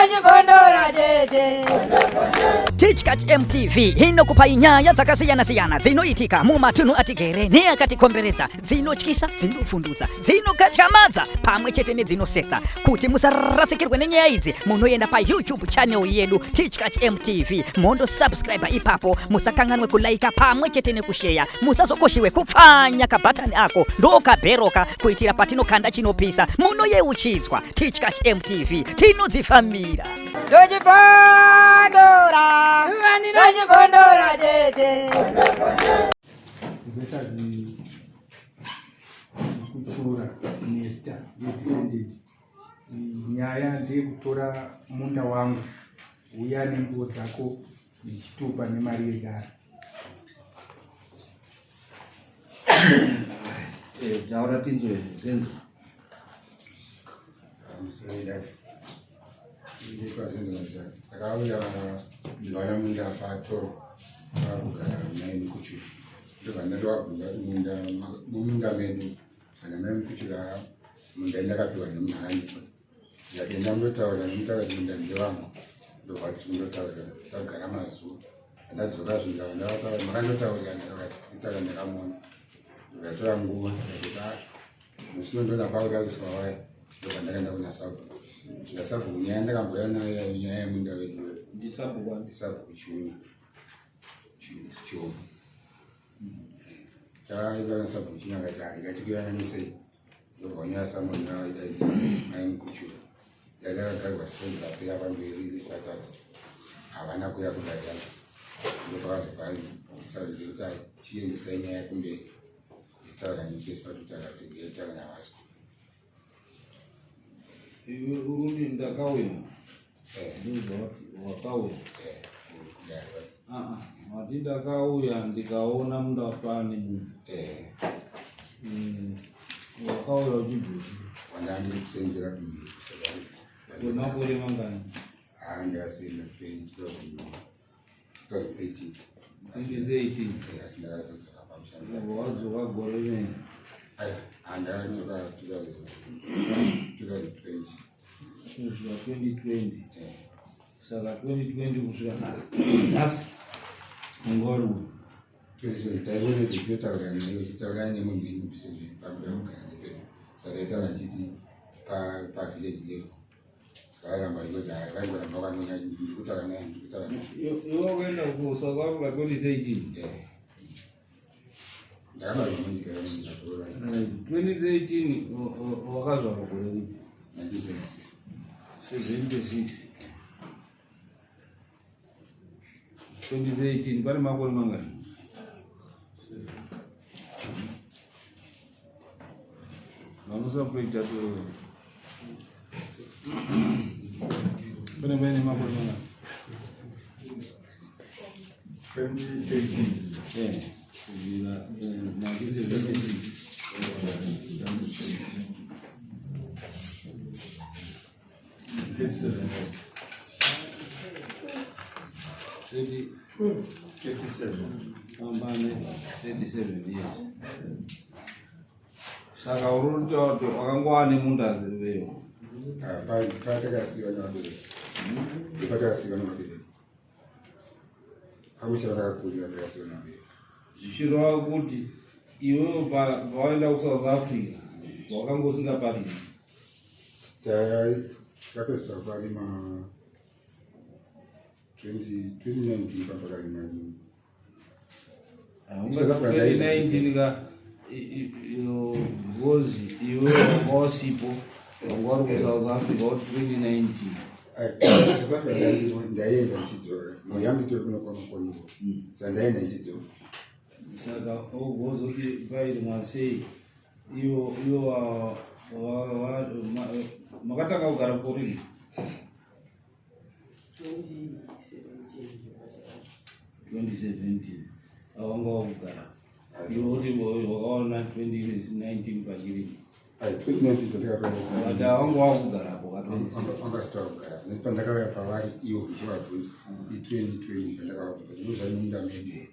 Ndochibondora chete. Tichkach MTV inokupai nyaya dzakasiyana-siyana dzinoitika mumatunhu atigere neakatikomberedza, dzinotyisa, dzinovhundutsa, dzinokatyamadza pamwe chete nedzinosetsa. Kuti musarasikirwe nenyaya idzi, munoenda paYouTube channel yedu Tichkach MTV mondosubscribe ipapo. Musakanganwe kulaika pamwe chete nekusheya. Musazokoshiwe kupfanya kabhatani ako ndokabheroka kuitira patinokanda chinopisa munoyeuchidzwa. Tichkach MTV tinodzifambira. Ndochibondora. Ndochibondora chete. Versus Kuchura Nesta yedefendant. Nyaya ndeyekutora munda wangu uya nenguo dzako nechitupa nemari yedare. Taura tinzwe Zenzo. Takauya ndivana munda patoro pakugara mai Mukuchura, ndobva ndatovabvunza kuti munda mumunda medu kana mai Mukuchura munda indakapiwa nemunhu ndikati enda mundotaura nemutaura kuti munda ndewangu, ndobva tisi mundotaura tagara mazuva andadzoka zvinhu ndava ndavataura makandotaurira ndakati kutaura ndakamuona ndikatora nguva ndikati musi ndona pakudariswa waya ndobva ndakaenda kuna sabhuku ndikasabhuku nyaya ndakambouya nayo nyaya yemunda wedu Ndisabhuku ani? Ndisabhuku Chiunya Chioma taiva nasabhuku Chiunya akati arikati kuyananisei ndobva wanyaya samoni vaidaidza mai Mukuchura dare rakagarwa svondo rapera pamberi risatati havana kuya kudare racho ndopakazobva sarudzo yekuti ai chiendesai nyaya kumberi kutaura nekesi patutaura kuti uyaitaura navasco. Iwe urundi ndakauya. Ndizvo wakauya. Ah, ah, wati ndakauya ndikaona munda pane munhu. Wakauya uchibvisa. Wanga ndiri kusenzera kumberi. Kwemakore mangani? Ah, ndakasenda 2013. 2013. Asi ndakazodzoka pamushando. Wadzoka gore rimene. Andakadzoka 2020. Kusvika 2020. Saka 2020 kusvika nhasi unga uri kupi? 2020 taione tichitaura naye uchitaura nemunhu imubise pamuda kugara nepedu, saka taitaura ndichiti pavillage level, saka vairamba vachingoti hai, vaingoramba vakanonya chinzi ndikutaura naye, ndikutaura naye. Iwe wakaenda kuSouth Africa 2013. Ndakabarwa munyika yemunyika. Right. 2013 wakazvarwa gore ripi? 1976. 76. 2013 pane makore mangani? Vanosakuita to pane paine makore mangani? 2013. Kubvira 1976. 37 years. 30 37. Pambane 37 years. Saka uri kutaura kuti wakangova nemunda veyo? Patakasiyiwa nevabereki, patakasiyiwa nevabereki pamusha patakakurira, takasiyiwa nevabereki. Zvichireva kuti iwewe pawaenda kuSouth Africa wakanga usingapariri? Takapedzisa kuparima 2019 papakarima nini. South Africa 2019 ka because iwe wanga usipo, wanga uri kuSouth Africa wati 2019. South Africa ndaienda ndichidzoka, mhuri yangu itori kuno kwaMakoniwo, saka ndaenda ndichidzoka. Saka ugozoti pairimwa sei iwo makatanga kugara kurini? 2017 awanga wakugara iwe kuti wakaona 2019 pachirimo? 2019 pandakapera. But awanga wakugarapo ka 2017? Angasita kugara nekuti pandakauya pavari ivo ndichivabvunza i2020, pandakavabvunza ndinozvai munda medu here,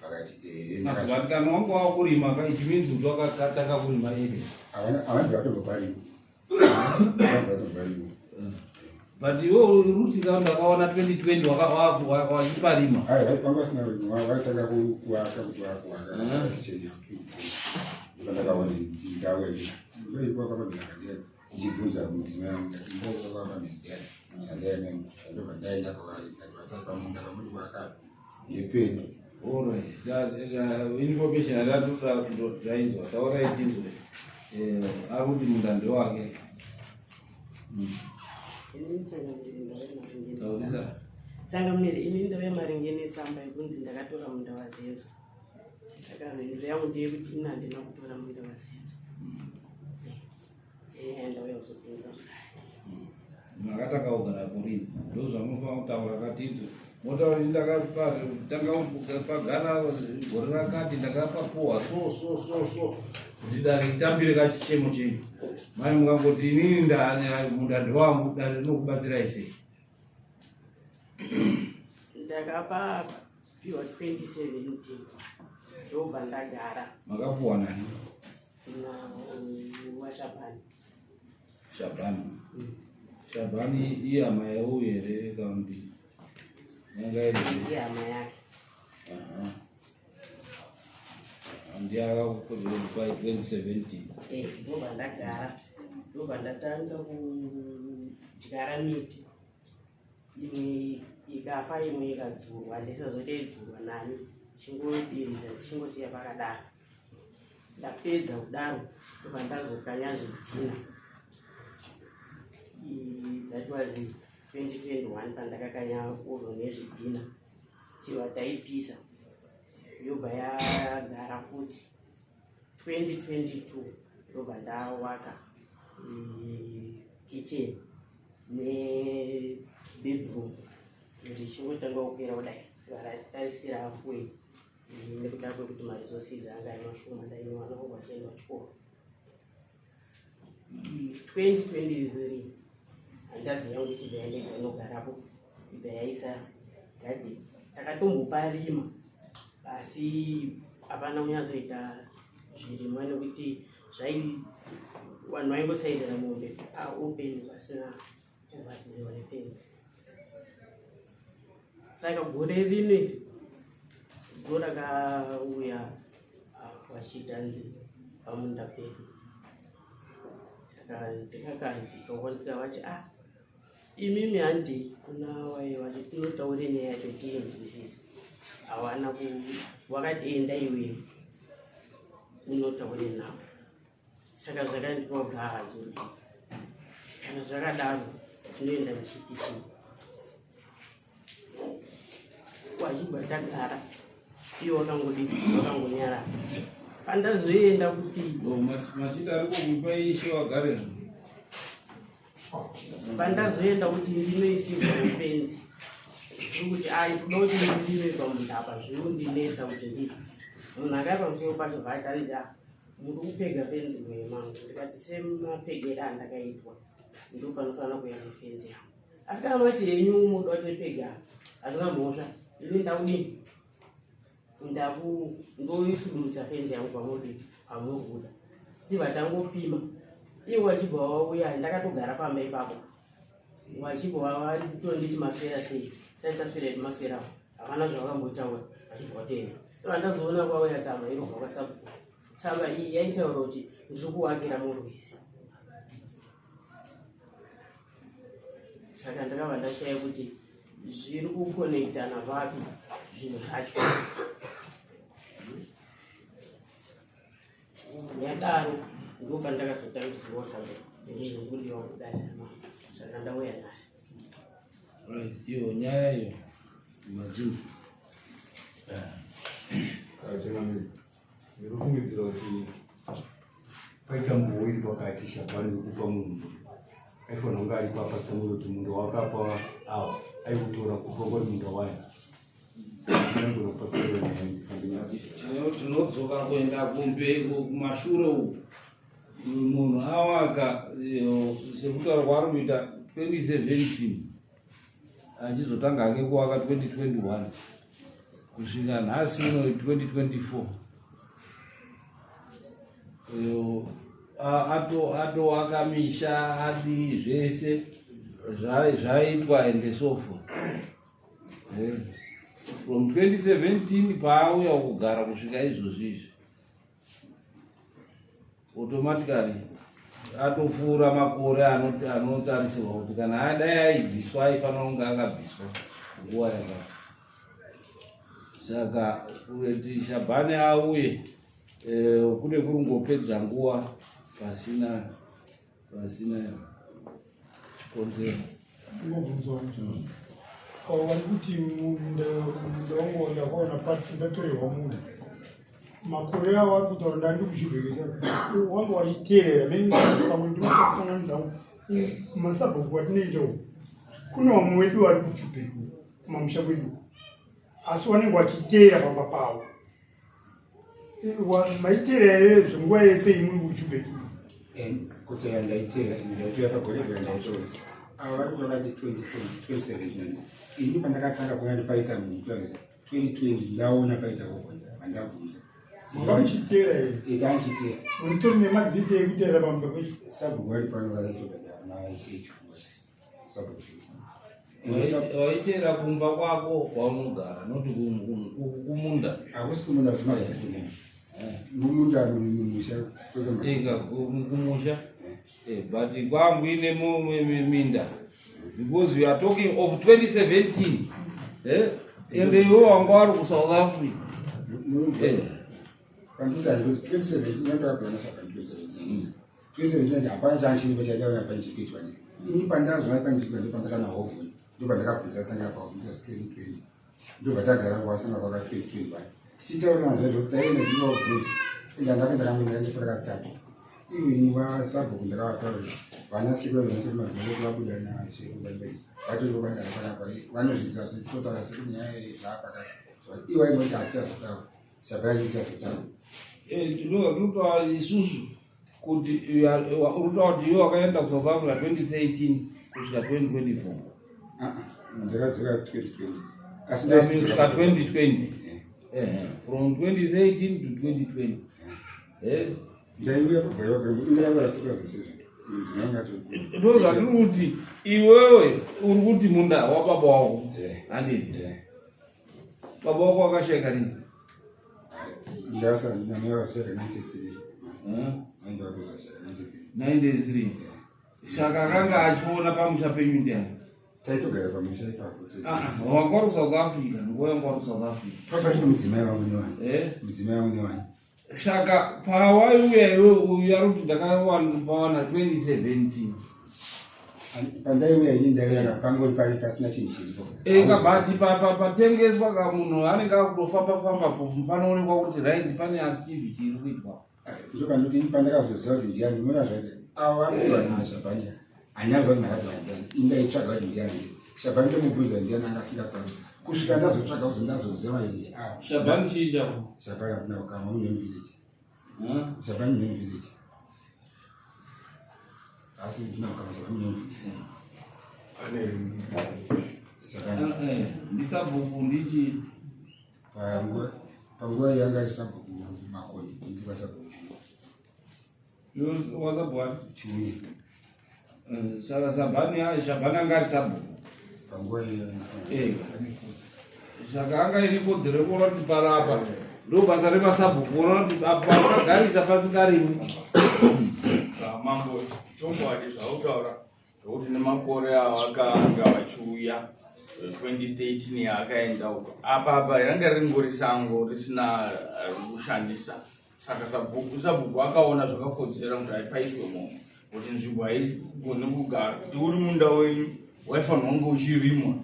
vakati ehe. But kana wanga wakurima ka, it means kuti wakatanga kurima ere? Havanzi vatomboparimo, havanzi vatomboparimo. But iwe uri ka ndakaona 2020 wachiparima. Vanga vasina vaitanga kuvaka kuti vakuvaka kitchen yavo. Ndakaona ndau yedu ndoipo kapanzakandea ndichibvunza mudzimai wangu ndati mbovakapamendea yandaine ndobva ndaenda kwavari ndati vatai pamunda pamuri kuvaka nepedu. Alright, information yatatoda tainzwa, taurai tinzwe. Ari kuti munda ndewake. Taurisa. Changamire, ini ndauya maringe netsamba yekunzi ndakatora munda waZenzo. Saka mhinduro yangu ndeyekuti ini handina kutora munda waZenzo. Inyaya ndauya kuzopindura mudare. Makatanga kugara kurini? Ndo zvamunofanira kutaura katinzwe. Motaura kuti ndakatanga pagara gore rakati, ndakapapuhwa so so so so, kuti dare ritambire kachichemo chenyu. Mai, mukangoti inini munda ndewangu, dare rinokubatsirai sei? Ndakapapiwa 2017, ndobva ndagara. Makapuhwa nani? NaWashabhani. Shabhani. Shabhani ihama yauyu here kana kuti yanga iri? Ihama yake. Ndiye akakupa 2017? Eh, ndobva ndagara, ndobva ndatanga kudyara miti, imwe ikafa, imwe ikadzurwa, ndisazoteidzurwa nani, chingodiridza, chingosiya pakadaro. Ndapedza kudaro, ndobva ndazokanya zvidhina. That was 2021 pandakakanya oven nezvidhina, chibva taipisa, yobva yagara futi. 2022 ndobva ndawaka kitchen nebedroom, ndichingotanga kukwira kudai, varatarisira halfway, nekuda kwekuti maresources anga ari mashoma, ndaine vana vangu vachienda kuchikoro. 2023 hanzvadzi yangu ichibva yaenda inogarapo, ibva yaisa gadheni. Takatomboparima, asi hapana kunyatsoita zvirimwa nekuti zvai vanhu vaingosaidira mombe paopen pasina kuvharidziwa nefenzi. Saka gore rino iri ndo rakauya vachitanzi pamunda pedu. Saka ndikakanzi ndikavati, "Ah, imimi handei kuna wai vacho, tinotaure nyaya yacho tiinzwisise." Hawana ku vakati, "Enda iwewe unotaure navo." Saka zvakandipa gahadzo kuti kana zvakadaro tinoenda ndichiti chii wachibva tagara, iye wakangodi wakangonyarara pandazoenda kuti Machita ari kukupa ishe wagare. Pandazoenda kuti ndinoisirwa mufenzi, kuti ai kuda kuti ndime pamunda apa zvinondinetsa kuti ndi munhu akari pamusoro pacho vaitaridza, "Ah, muri kupega fenzi mwoyo mangu." Ndikati, "Semapegero andakaitwa ndo panofanira kuuya nefenzi yangu, asi kana mati henyu muda kuti ndipege, hazvina mhosva. Ini ndakudini, ndaku ndoisudurutsa fenzi yangu pamuri pamuri kuda." Tibva tangopima, ivo vachibva vauya, ndakatogara pamba ipapo, vachibva vatonditi, "Maswera sei?" Tati, "Taswera hedu, maswerawo." Havana zvavakambotaura, vachibva vatenda. Eva ndazoona kwauya tsamba inobva kwasabhuku. Tsamba iyi yaitaura kuti ndiri kuvakira murwizi. Saka ndakabva ndashaya kuti zviri kukonektana vapi zvinhu zvacho. Yadaro ndo pandakazotangidzirwa tsamba ndizvo kudarira mama. Saka ndauya nhasi. Right, iyo nyaya iyo majini. Changamire, ndinofungidzira kuti paita mbowo iri pakati. Shabhani wekupa munhu aifanira kunge aripo apatsanura kuti munda wakapa awa aikutora kupa ngori munda wayo. Anogona kupatsanura nyaya ndifambira. Tinodzoka kuenda kumbe kumashure uku. Munhu awaka sekutaura kwaari kuita 2017, achizotanga hake kuwaka 2021 kusvika nhasi uno 2024. Atowaka misha, adii zvese. Zvaitwa and so forth. From 2017 paauya kugara kusvika izvozvi izvi, automatically atopfuura makore anotarisirwa kuti kana adai aibviswa, aifanira kunge akabviswa nguva yakati. Saka kuti Shabhani auye, kune kuri ngopedza nguva pasina chikonzero. Ngobvunzwa, avo vari kuti munda wangu ndakaona pati ndatorerwa munda, makore avo ari kutaura ndandi kuchibhekesa wanga wachiteerera meni pamwe ndikusanganidza masabhuku atinoita uku. Kune vamwe vedu vari kuchibheki kumamusha kwedu, asi vanenge vachiteera pamba pavo. Maiteera here zvenguva yese imuri kuchibheki? Kutera ndaitera, ndaitera pagore gore ndaitera. Ava vari kutora vati 2017, ini pandakatanga kuona kuti paita munhu 2020, ndaona paita hoko pandabvunza. Manga muchiteera here? Itanchitera. Munotori nemazita ekuteera pamba pecho? Sabhuku vari pano vakaitobhadhara sabhuku. Waitera kumba kwako kwaunogara, noti kumunda? Hakusi kumunda, kumasettlement, mumunda mumusha kwete. Ega kumusha. But kwangu ine minda, because we are talking of 2017, ende iwe wanga wari kuSouth Africa. Pandikuti handikuti 2017 yandakagona, saka 2017 2017 hapana chanchiripo chaitaona pane chikuitwa ne ini. Pandazona pane chikuitwa ndopandakana hovhoni, ndopandakabvunza tanga pabvunza 2020, ndobva tagara kwasanga kwaka 2021 tichitaurirana zvaizvo kuti taienda tinovabvunza. Ende andakaenda kamwe ndifura katatu, iweni vasabhuku ndakavataurira, vana sekuru, vana sekuru mazuva ekuti vabuda nasekuru vatori vobadara panapa, vanozviziva sechitotaura sekuru nyaya zvaapakati iwo aingoti hatichazotaura, shabhai tichazotaura. Tinotaura isusu kuti urikutaura kuti iwe wakaenda kuSouth Africa 2013 kusvika 2024? Ndakadzoka 2020, asi kusvika 2020. Ehe, from 2013 to 2020. Ndaiuya pagore ndakabara 2007, mudzimai anga atori. Ndo zvatiri kuti iwewe uri kuti munda wababa wako, handiti? Baba wako wakasheka rini? Ndakasaka 93. Ndakasaka 93. 93. Saka akanga achiona pamusha penyu ndiani? Taitogara pamusha ipapo. Ah, wanga uri South Africa, nguva yanga uri South Africa. Papa mudzimai wangu newani. Mudzimai wangu newani. Saka pawaiuya iwe, uyu ari kuti ndakapawana 2017. Pandaiuya ini, ndaiuya pangori pari pasina chinhu chiripo. Ega, but patengeswa ka, munhu anenge akutofamba famba, panoonekwa kuti right, pane activity iri kuitwa. Ndopandoti pandakazoziva kuti ndiani muna zvake, avo vapiwa naShabhani, handina kuziva kuti ndakapiwa ndiani. Indaitsvaga kuti ndiani Shabhani, ndomubvunza ndiani, anga asingatauri, kusvika ndazotsvaga kuzo ndazoziva kuti ah. Shabhani chii chako? Shabhani hatina kukama mune muvillage. Shabhani mune muvillage, asi ndina kukama Shabhani mune muvillage. Shabhani. Ndisabhuku ndichi? Panguva iyo anga ari sabhuku Makoni, ndiwa sabhuku. Wasabhuku? Chiuye. Saka Shabhani, Shabhani anga ari sabhuku? Panguva iyo. Saka anga ine kodzero yekuona kuti parapa, ndo basa remasabhuku kuona kuti apa pakagarisa pasingarimi. Mambo, chokwadi zvautaura zvokuti nemakore avakanga vachiuya 2013 yaakaenda uko, apa ranga ringori sango risina kushandisa. Saka sabhuku akaona zvakakodzera kuti aipaiswe mombe, kuti nzvimbo haigoni kugara, kuti uri munda wenyu waifanirwa kunge uchirimwa,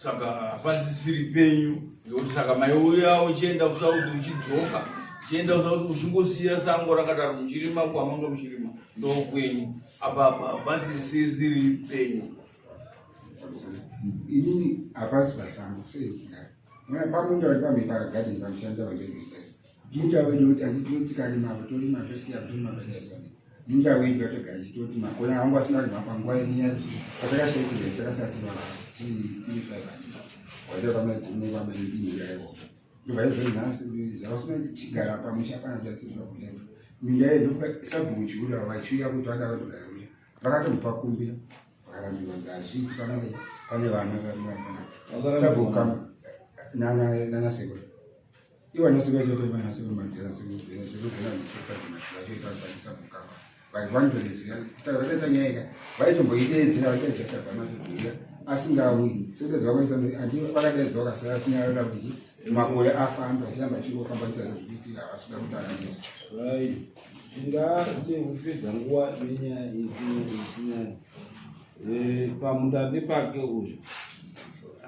saka hapasisiri penyu. Ngekuti saka maiuya uchienda kuSouth, uchidzoka uchienda kuSouth, uchingosiya sango rakadaro muchirima kwamanga muchirima, ndokwenyu. Apa hapasisiri penyu. Inini hapasi pasango sei pamunda uri pamwe pagadheni pamushandisa panzeri, munda wedu kuti handiti tikarima torima tosiya torima padaisoni, munda wedu atogara chitoti makore angu asina kurima panguva yenyaya patakashaikirwa, takasati tiri five waita pamaigumi pamaindini yaiwo, ndobva izvo nhasi zvavasina chigara pamusha pana zvatisiri pamusha minda yedu. Sabhuku Chiuda vachiuya kuti vada vandogara musha, vakatomupa kumbira. Akarambiwa nzi hazviiti panenge pane vana sabhuku nanasekuru ivo anasekuru vacho vatori vanasekuru madzira sekuru sekuru sabhuku vanhu vanotoziva vataita nyaya ika vaitomboidedzera vachidaidza shabhana vachibhuya asingauyi sekudaidzwa kwaita andi vakadaidzwa vakasara kunyarara kuti makore afamba achiramba achingofamba achiita zvekuitika havasi kuda kutaura nezvo. Right. Tingasekupedza nguva nenyaya isina pamunda ndepake uyu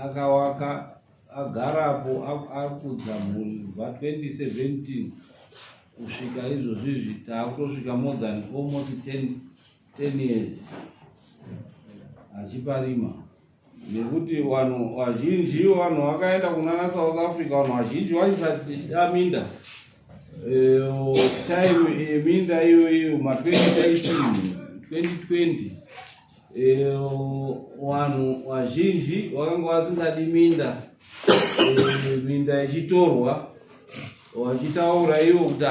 akawaka agarapo akudza mhuri kubva 2017 kusvika izvozvi izvi taakutosvika more than almost 10 years achiparima nekuti vanhu vazhinji vanhu vakaenda kunana South Africa vanhu vazhinji vaisada minda. Time yeminda iyoyo ma 2018 2020 vanhu vazhinji vakanga vasingadi minda, minda ichitorwa vachitaura ivo kuti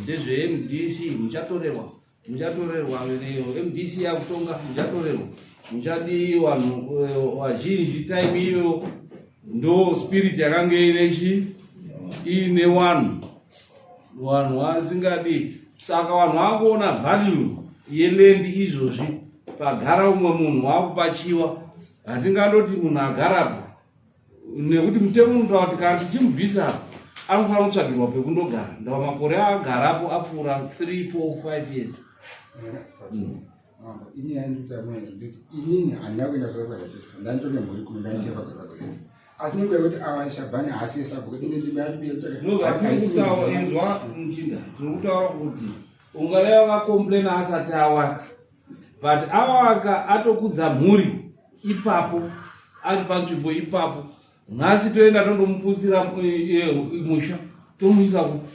ndezveMDC, muchatorerwa, muchatorerwa, MDC yakutonga, muchatorerwa, muchadii. Vanhu vazhinji time iyo ndo spirit yakanga inechi iine vanhu, vanhu vasingadi. Saka vanhu vakuona value yeland izvozvi pagara umwe munhu wakupachiwa. Hatingandoti munhu agarapo nekuti mutemo unotaura kuti kana tichimubvisa anofanira kutsvagirwa pekundogara ndava makore aagarapo apfuura 3 4 5 years. Mambo, ini yandikuta nditi inini handina kuenda South Africa zvachose, ndanditone mhuri kuno, ndainge vagara, asi nenguva yekuti ava Shabhani haasi yesabhuku, ine nzvimbo Ndozvatiri kutaura, inzwa muchinda, tiri kutaura kuti ungadai wakacomplaina asati awaka, but awaka atokudza mhuri ipapo, ari panzvimbo ipapo. Nhasi toenda tondomuputsira musha tomuisa kupi?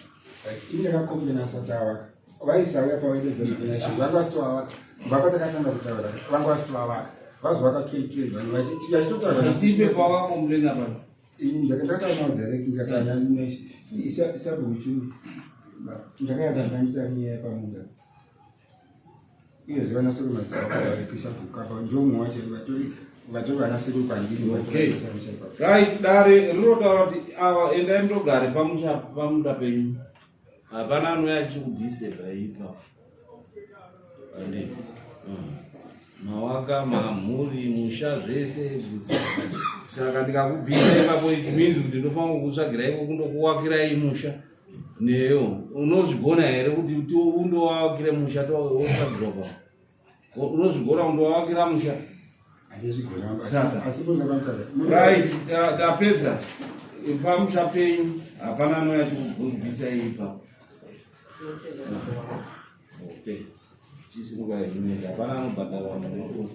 Ini ndakacomplaina asati awaka. Vaisauya pavaidedzana, vanga vasitoavaka. Vaka takatanga kutaura vanga vasitoavaka, vazovaka 2020 vanhu vachitotaura. Ipe pawakacomplaina pacho? Ndakataura navo direct, ndikataura sabhuku Churu, ndakayamba ndandita nyaya pamunda uyezve vanasekuru madzibaba kapa ndomwe wacho vatori vanasekuru kwandiri. Okay. Right, dare rinotaura kuti ava endai mundogare pamusha pamunda penyu, hapana anouya achikudisturba ipapo. Andi mawaka mamhuri musha zvese, saka ndikakubvisa ipapo it means kuti ndofanira kukutsvagirai iko kundokuwakirai musha neyo. Unozvigona here kuti undowakire musha wotsvagirwa pa unozvigona kundowakira musha? Handizvigona. Saka. Asi muzakamutara. Right, tapedza. Pamusha penyu hapana anouya achikubvisa ipapo. Okay, chisimuka inoenda, hapana anobhadhara vanhu.